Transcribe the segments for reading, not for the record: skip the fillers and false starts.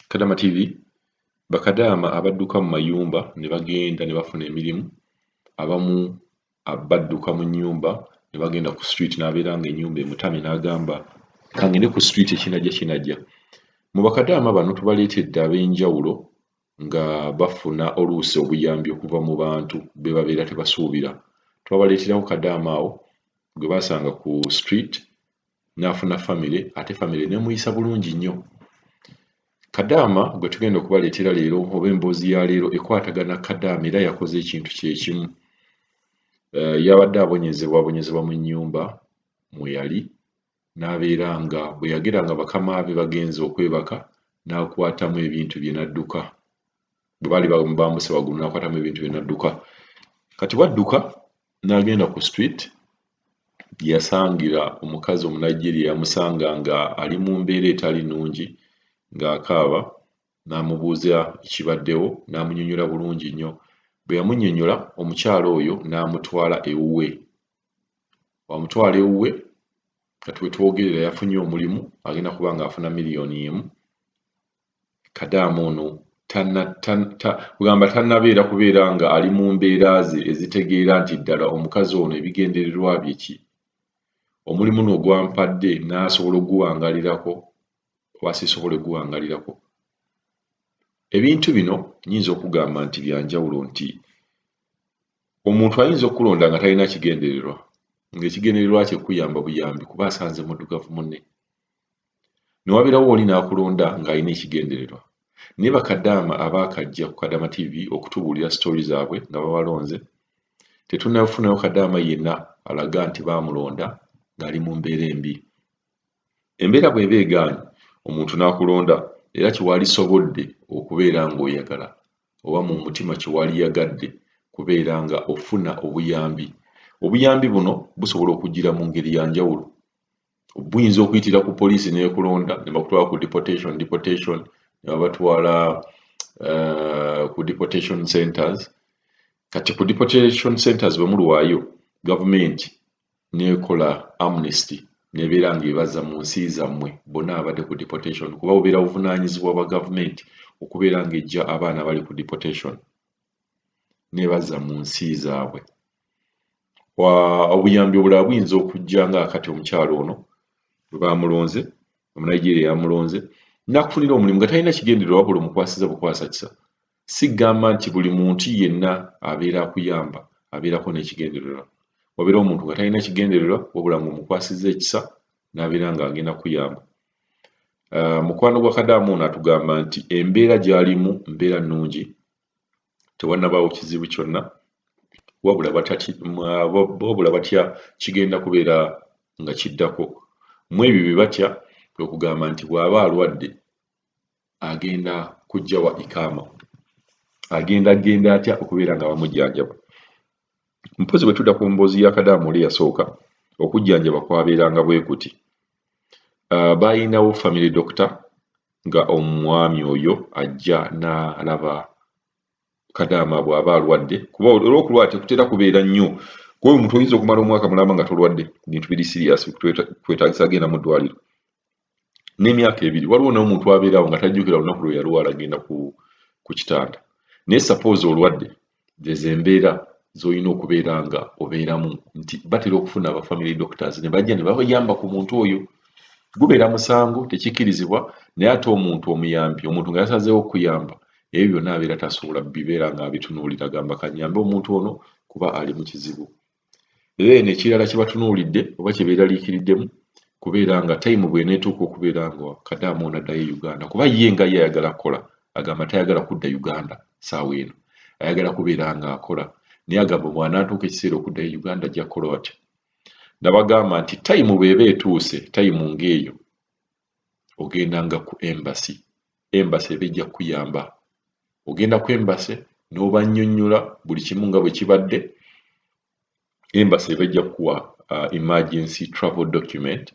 Kadama TV, bakadaama abadduka mu mayumba ne bagenda ne bafuna emirimu, abamu badduka mu nnyumba ne bagenda ku street, n'abeera nga ennyumba emutamye n'agamba kangende ku street, ekinajja kinajja. Mu bakadaama bano tubaleetedde ab'enjawulo nga bafuna oluusi obuyambi okuva mu bantu be babeera tebasuubira. Twabaleeterawo kadaama awo gwe baasanga ku street n'afuna famire, ate famire n'emuyisa bulungi nnyo. Kadaama gwe tugenda okubaleetera leero oba emboozi ya leero ekwatagana kadaama, era yakoze ekintu kye kimu. Yabadde abonyezebwa abonyezebwa mu nnyumba mwe yali, n'abeera nga bwe yagira nga bakama be bagenze okwebaka, n'akwatamu ebintu bye n'adduka. Bwe baali bambuse waggulu, n'akwatamu ebintu bye n'adduka. Kati bw'adduka n'agenda ku street, yasangira omukazi Omunigeria, yamusanga nga ali mu mbeera etali nnungi ng'akaaba, n'amubuuza ekibaddewo, n'amunnyonnyola bulungi nnyo. Bwe yamunnyonnyola, omukyala oyo n'amutwala ewuwe. Bw'amutwala ewuwe, kati we twogerera yafunye omulimu, agenda kuba ng'afuna 1 million. Kadaama ono kugamba tannabeera kubeera nga ali mu mbeera ze ezitegeera nti ddala omukazi ono ebigendererwa bye ki, omulimu no gwampadde n'asobola okuguwangalirako oba sisobole kuguwangalirako. Ebintu bino nnyinza okugamba nti bya njawulo, nti omuntu ayinza okulonda nga talina kigendererwa, ng'ekigendererwa kye kuyamba buyambi kuba asanze muddugavu munne, ne wabeerawo oli n'akulonda ng'alina ekigendererwa. Naye bakadaama abaakajja ku Kadama TV okutubuulira sitori zaabwe nga babalonze, tetunnafunayo kadaama yenna alaga nti baamulonda ng'ali mu mbeera embi. Embeera bw'eba egaanye omuntu n'akulonda, era kyewalisobodde okubeera ng'oyagala oba mu mutima kyewaliyagadde kubeera nga ofuna obuyambi. Obuyambi buno busobola okujjira mu ngeri ya njawulo. Buyinza okuyitira ku poliisi n'ekulonda ne bakutwala ku deportation, ne babatwala ku deportation centers. Kati ku deportation centers bwe mulwayo, gavumenti n'ekola amnesty n'ebeera ng'ebazza mu nsi zammwe bonna abadde ku deportation, kuba bubeera buvunaanyizibwa bwa gavumenti okubeera ng'eggya abaana abali ku deportation n'ebazza mu nsi zaabwe. Obuyambi obulala buyinza okujja nga kati omukyala ono bwe baamulonze, Omunigeria yamulonze n'akufunira omulimu nga talina kigendererwa, wabula omukwasiza bukwasa kisa. Si ggamba nti buli muntu yenna abeera akuyamba abeerako n'ekigendererwa. Wabeerawo omuntu nga talina kigendererwa, wabula ng'omukwasizza ekisa n'abeera ng'agenda kuyamba. Mukwano gwa kadaama ono atugamba nti embeera gy'alimu mbeera nnungi, tewannabaawo kizibu kyonna, wabula batya kigenda kubeera nga kiddako. Mu ebyo bye batya kwe kugamba nti bw'aba alwadde agenda kuggya wa ikaama, agenda genda atya okubeera nga bamujjanjaba. Mpozi bwe tudda ku mboozi ya kadaama oli eyasooka, okujjanjaba kwabeeranga bwe kuti. Baayinawo family doctor, nga omwami oyo ajja n'alaba kadaama bw'aba alwadde, kuba olw'okulwala tekutera kubeera nnyo, kuba omuntu oyinza okumala omwaka mulamba nga tolwadde bintu biri serious kwetaagisa agenda mu ddwaliro n'emyaka 2. Waliwo n'omuntu abeerawo nga tajjukira lunaku lwe yalwala agenda ku kitanda. Naye suppose olwadde, zezo embeera z'olina okubeera nga obeeramu, nti batera okufuna aba family doctors ne bajja ne bayamba ku muntu oyo. Gubeera musango, tekikkirizibwa, naye ate omuntu omuyambi, omuntu nga yasazeewo okukuyamba, ebyo byonna abeera tasobola bibeera ng'abitunuulira, agamba kanyambe omuntu ono kuba ali mu kizibu. Era eno ekirala kye batunuulidde oba kye beeraliikiriddemu kubeera nga time bw'eneetuuka okubeera nga kadaama ono addayo e Uganda, kuba ye nga ye ayagala kukola, agamba tayagala kudda Uganda ssaawa eno, ayagala kubeera ng'akola, naye agamba bw'anaatuuka ekiseera okuddayo e Uganda ajja kukola atya. Nabagamba nti time bw'eba etuuse, time ng'eyo ogendanga ku embassy, embassy eba ejja kukuyamba. Ogenda ku embassy n'obannyonnyola buli kimu nga bwe kibadde, embassy eba ejja kukuwa emergency travel document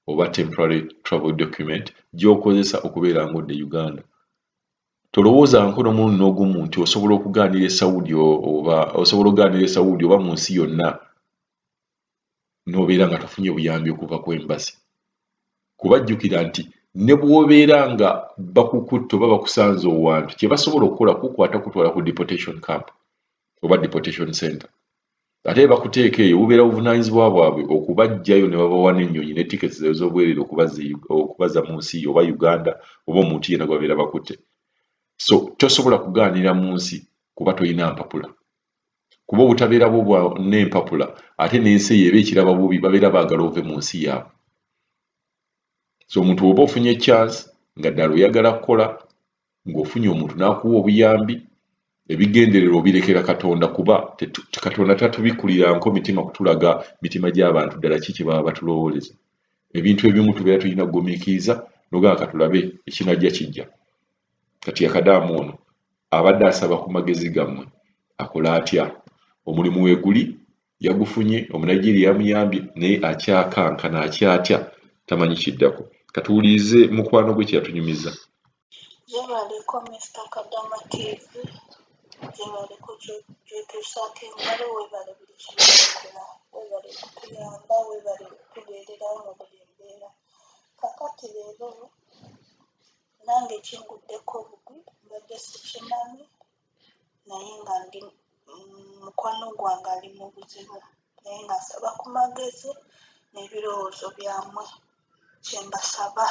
oba temporary travel document gy'okozesa okubeera ng'odda e Uganda. Tolowoozangako n'omulundi n'ogumu nti osobola okugaanira e Saudi, oba osobola okugaanira e Saudi oba mu nsi yonna n'obeera nga tofunye buyambi okuva ku embassy. Kuba jjukira nti Ne bw'obeera nga bakukutte oba bakusanze owantu, kye basobola okukola kukwata kutwala ku deportation camp oba deportation center. Ate bakuteeka eyo, bubeera buvunaanyizibwa bwabwe okubaggyayo ne babawa n'ennyonyi ne tickets ez'obwereere okubaza mu nsi oba Uganda oba omuntu yenna gwe babeera bakutte. So tosobola kugaanira mu nsi kuba tolina mpapula, kuba obutabeera bwo n'empapula ate n'ensi eyo eba ekiraba bubi, babeera baagala ove mu nsi yaabwe. So omuntu oba ofunye chance nga ddala oyagala kukola, ng'ofunye omuntu n'akuwa obuyambi, ebigendererwa obirekera Katonda, kuba Katonda tatubikkuliranko mitima kutulaga mitima gy'abantu ddala ki kye baba batulowooleza. Ebintu ebimu tubeera tulina kugumiikiriza n'ogamba katulabe ekinajja kijja. Kati akadaamu ono abadde asaba ku magezi gammwe, akola atya? Omulimu weeguli, yagufunye, Omunigeria yamuyambye, naye akyakankana, akyatya, tamanyi kiddako. Katuwulirize mukwano gwe kyeyatunyumiza. Gyebaleko Mr Kadama TV, gyebaleko gyotuusaako engalo, weebale buli kimu kyokola, weebale kutuyamba, weebale kutubeererawo mu buli mbeera. Kakati leero nange kinguddeko bugwi, mbadde sikimanyi, naye nga ndi mukwano gwange ali mu buzibu, naye nga nsaba ku magezi n'ebirowoozo byammwe. Kye mbasaba,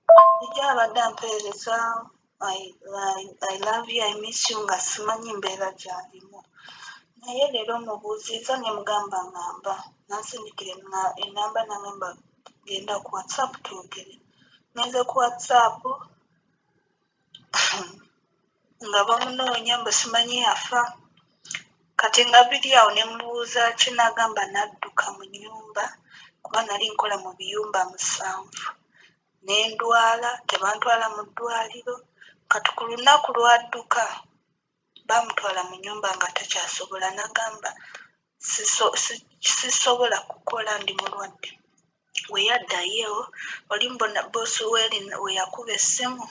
bulijjo abadde ampeereza I love you, I miss you, nga simanyi mbeera gy'alimu. Naye leero mubuuzizza ne mugamba ŋŋamba n'ansindikira ennamba n'aŋŋamba genda ku WhatsApp twogere. Ngenze ku WhatsApp nga bamunoonya mbu simanyi yafa. Kati nga biri awo ne mubuuza ki, n'agamba n'adduka mu nnyumba kuba nali nkola mu biyumba 7. Ne ndwala, tebantwala mu ddwaliro. Kati ku lunaku lw'adduka baamutwala mu nnyumba nga takyasobola, n'agamba sisobola kukola, ndi mulwadde. We yaddayo oli mbona bboosi we we yakuba essimu,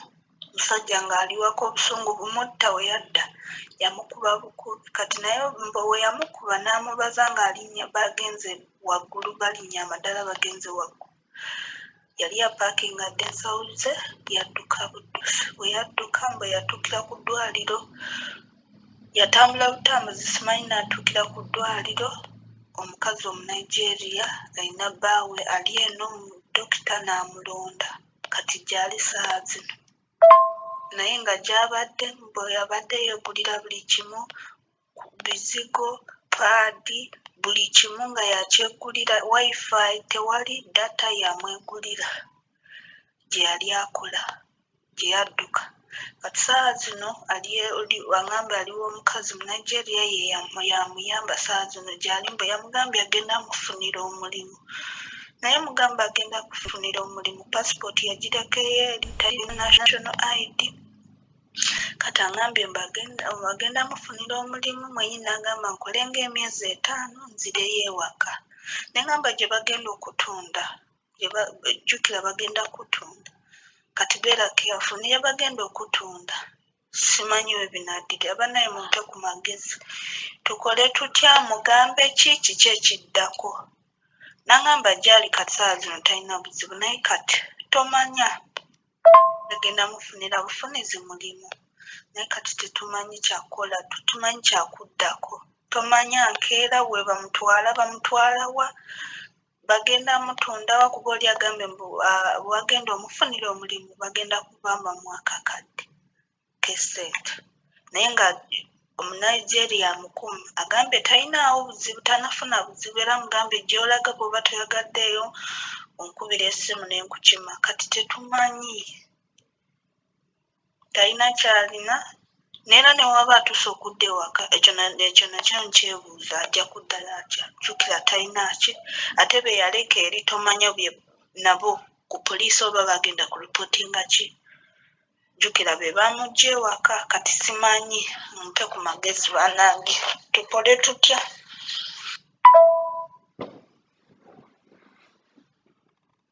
musajja ng'ali waka obusungu bumutta, we yadda yamukuba bukubi. Kati naye mbu we yamukuba n'amubaza ng'alinnya bagenze waggulu, balinnya amadaala bagenze waggulu. Yali apaakinga dda ensawo ze, yadduka buddusi. We yadduka mbu yatuukira ku ddwaliro, yatambula butambuzi simanyi n'atuukira ku ddwaliro, omukazi Omunigeria alina bbaawe ali eno dokita n'amulonda. Kati gy'ali ssaawa zino. Naye nga gy'abadde mbu abadde yeegulira buli kimu, bizigo, paadi, buli kimu nga yakyegulira, wifi tewali, data yamwegulira gye yali akola gye yadduka. Kati ssaawa zino ali aŋŋambye ali w'omukazi Munigeria ye yamuyamba ssaawa zino gy'ali, mbu yamugambye agenda mufunira omulimu. Naye mugamba agenda kufunira omulimu, pasipooti yagirekayo eri, talina national ID. Kati aŋŋambye mbu agenda mufunira omulimu, mwennyini n'agamba nkole ng'emyezi 5 nzireyo ewaka. Ne ŋŋamba gye bagenda okutunda, jjukira bagenda kutunda. Kati beera careful, ne bagenda okutunda simanyi we binaddira. Bannaye mumpe ku magezi, tukole tutya, mugambe ki, kiki ekiddako? N'aŋŋamba gy'ali kati ssaawa zino talina buzibu, naye kati tomanya agenda mufunira bufunizi mulimu, naye kati tetumanyi kyakukola, tetumanyi kyakuddako. Tomanya nkeera we bamutwala, bamutwala wa, bagenda mutunda wa, kuba oli agambye mbu wagenda omufunira omulimu bagenda kubamu akakadde k'essente. Naye nga Omunigeria amukuuma, agambye talinaawo buzibu, tannafuna buzibu, era amugambye gy'olaga bw'oba toyagaddeeyo onkubira essimu ne nkukima. Kati tetumanyi, talina ky'alina, neera ne waba atuuse okudda ewaka ekyo nakyo nkyebuuza ajja kuddayo atya? Jjukira talina ki, ate be yaleka eri tomanya bye nabo ku poliisi oba bagenda kuripootinga ki. Jjukira be bamuggya ewaka. Kati simanyi, mumpe ku magezi bannange, tukole tutya?